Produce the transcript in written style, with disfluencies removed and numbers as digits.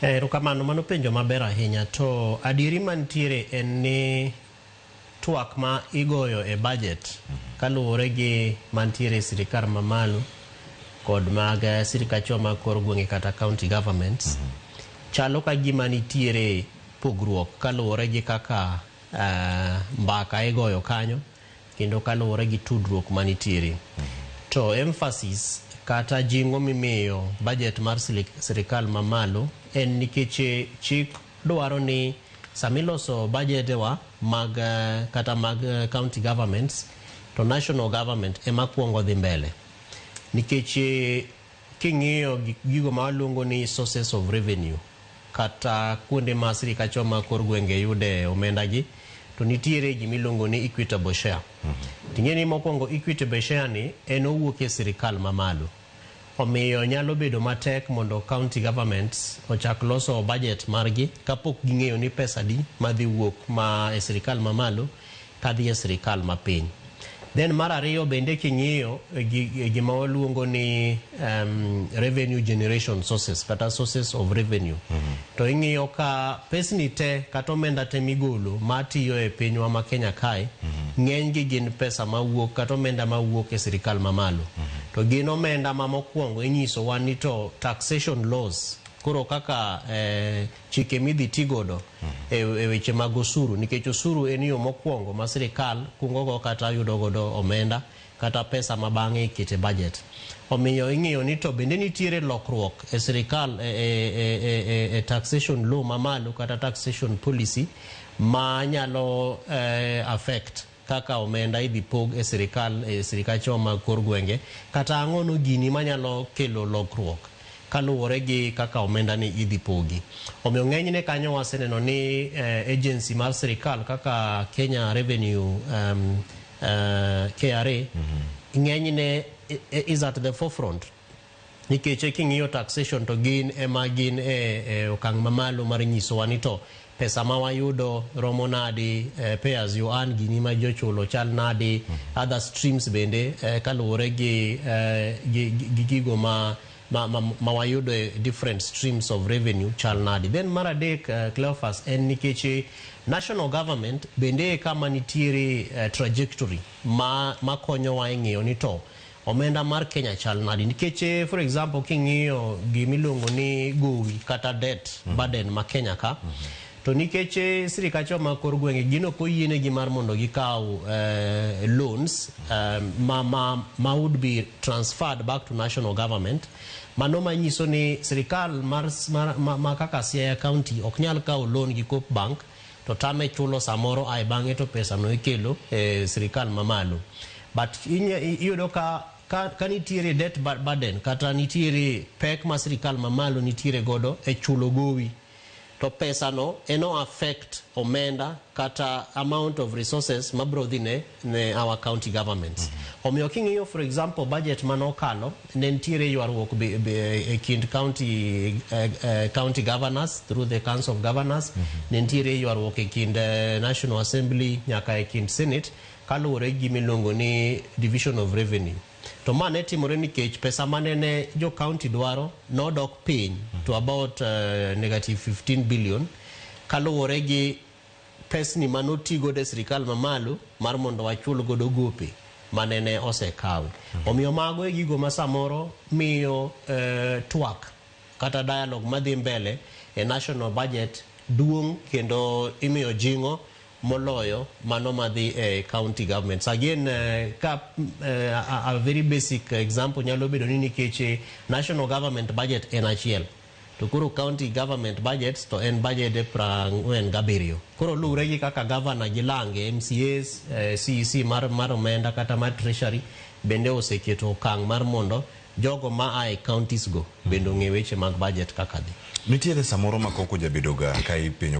Erokamano, mano penjo maber ahinya. To adieri mantiere en ni twak ma igoyo e budget kaluwore gi mantiere e sirikal mamalo kod mag sirikachwa mag kor gwenge kata county governments chalo ka gima nitiere pogruok kaluwore gi kaka mbaka igoyo kanyo kendo kaluwore gi tudruok manitiere. To emphasis kata jing'o mimiyo budget mar sirikal mamalo en nikech chik dwaro ni samiloso budgetewa mag kata mag county governments to national government ema kuongo dhi mbele nikech king'iyo gigo ma waluongo ni sources of revenue kata kuonde ma sirikachwa mag kor gwenge yude omenda gi, to nitiere gimiluongo ni equitable share. Ting'e ni mokwongo equitable share ni en owuok e sirikal mamalo. Omiyo nyalo bedo matek mondo county governments ochak loso budget margi kapok ging'eyo ni pesa di madhi wuok ma e sirikal mamalo kadhi e sirikal mapiny. Then mar ariyo bende king'iyo gima waluongo ni revenue generation sources kata sources of revenue, to ing'iyo ka pesni te kata omenda te migolo matiyo e pinywa ma Kenya kae, ng'eny gi gin pesa mawuok kata omenda mawuok e sirikal mamalo. To gin omenda ma mokwongo inyisowa ni to taxation laws koro kaka chike midhi tigodo e weche mag osuru, nikech osuru en yo mokwongo ma sirikal kungo go kata yudo godo omenda kata pesa ma bang'e ikete budget. Omiyo ing'iyo ni to bende nitiere lokruok e sirikal e taxation law mamalo kata taxation policy ma nyalo affect kaka omenda idhi pog e sirikal e sirikachwa mag kor gwenge, kata ang'ono gini manyalo kelo lokruok kaluwore gi kaka omenda ni idhi pogi. Omiyo ng'enyne kanyo waseneno ni agency mar sirikal kaka Kenya Revenue, KRA, ng'enyne is at the forefront nikech king'iyo taxation to gin ema gin e okang' mamalo mar nyisowa ni to pesa ma wayudo romo nadi, pay as you earn gini ma jochulo chal nadi, other streams bende kaluwore gi gigo ma wayudo e different streams of revenue chal nadi. Then mar adek, Cleophas, en nikech national government bende e kama nitiere trajectory ma konyowa e ng'iyo ni to omenda mar Kenya chal nadi, nikech for example king'iyo gimiluongo ni gowi kata debt burden ma Kenya ka, to nikech sirikachwa mag kor gwenge gin ok oyienegi mar mondo gikaw loans ma would be transferred back to national government, mano manyiso ni sirikal mar kaka Siaya County ok nyal kawo loan gi Coop Bank to tame chulo samoro ae bang'e to pesa no ikelo e sirikal mamalo. But iyudo ka nitiere debt burden kata nitiere pek ma sirikal mamalo nitiere godo e chulo gowi, to pesa no eno affect omenda kata amount of resources mabro dhi ne our county governments. Omiyo king'iyo for example budget manokalo, ne nitiere ywaruok e kind county governors through the Council of Governors, ne nitiere ywaruok e kind National Assembly nyaka e kind Senate kaluwore gi gimiluongo ni division of revenue. To ma ne timore nikech pesa manene jo county dwaro nodok piny to about negative 15 billion kaluwore gi pesni manotigodo e sirikal mamalo mar mondo wachul godo gope manene osekawi. Omiyo mago e gigo ma samoro miyo twak kata dialogue madhi mbele e national budget duong' kendo imiyo jing'o moloyo mano madhi e county governments. Again, ka a very basic example nyalo bedo ni nikech national government budget en achiel, to koro county government budgets to en budget 47. Koro luwre gi kaka governor gi lange MCAs, CEC mar omenda kata mar treasury bende oseketo okang' mar mondo jogo ma a e counties go bende ong'e weche mag budget kaka dhi. Nitiere samoro ma koko jabedoga ka ipenjo.